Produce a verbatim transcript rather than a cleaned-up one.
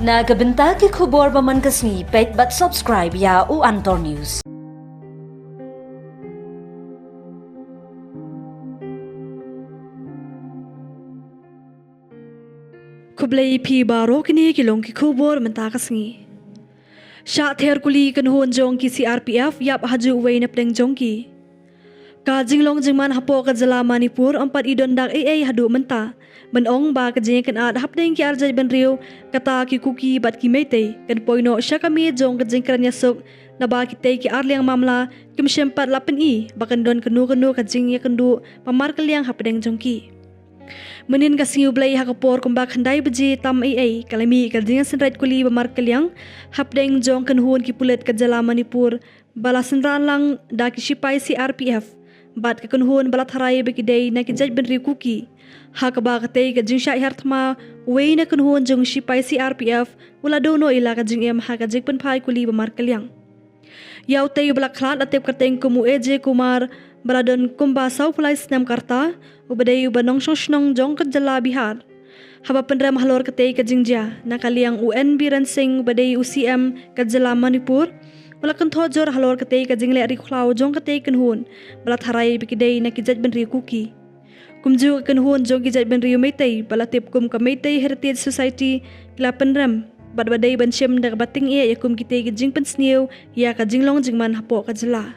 Na ka bynta ki khubor ba man ka sngi, peit bad subscribe ïa u Antor News. Khublei phi baroh, kine ki long ki khubor mynta ka sngi. Shah ther kuli kynhun jong ki C R P F ïap ha ju wei na pdeng jong ki. Ka jinglong jingman hapoh ka jylla Manipur ym pat i don dak ei ei haduh mynta. Ban ong ba ka jingïakynad hapdeng ki arjait bynriew, kata ki Kuki bad ki Meitei, kan poi noh sha ka miej jong ka jingkren ïasuk, naba kitei ki arliang mamla kim shym pat la pyni ba kan don kano kano ka jingïakynduh ba markylliang hapdeng jong ki. Mynnin ka sngi U Blei ha ka por kumba khyndai baje tam ei ei, ka la mih ka jingïasynreit kuli ba markylliang hapdeng jong kynhun ki pulit ka jylla Manipur, ba la synran lang da ki shipai C R P F bad ka kynhun ba la tharai ba ki dei na ki jait bynriew Kuki. Ha kaba katei ka jingshah hiar thma, uwei na kynhun jong shipai C R P F u la duh noh ïa la ka jingim ha ka jingpynphai kuli ba markylliang. Ïa utei uba la khlad la tip kyrteng kum u A J Kumar, ba la don kumba sawphew lai snem ka rta, uba dei uba nongshong shnong jong ka jylla Bihar. Haba pynrem halor katei ka jingjia, na ka liang u N Biren Singh uba dei u C M ka jylla Manipur, u la kynthoh jur halor katei ka jingleh riewkhlaw jong katei kynhun ba la tharai ba ki dei na ki jait bynriew Kuki. Kumjuh ka kynhun jong ki jait bynriew Meitei ba la tip kum ka Meitei Heritage Society, ki la pynrem bad ba dei ban shim da kaba tyngeh ïa kum kitei ki jingpynsniew ïa ka jinglong jingman hapoh ka jylla.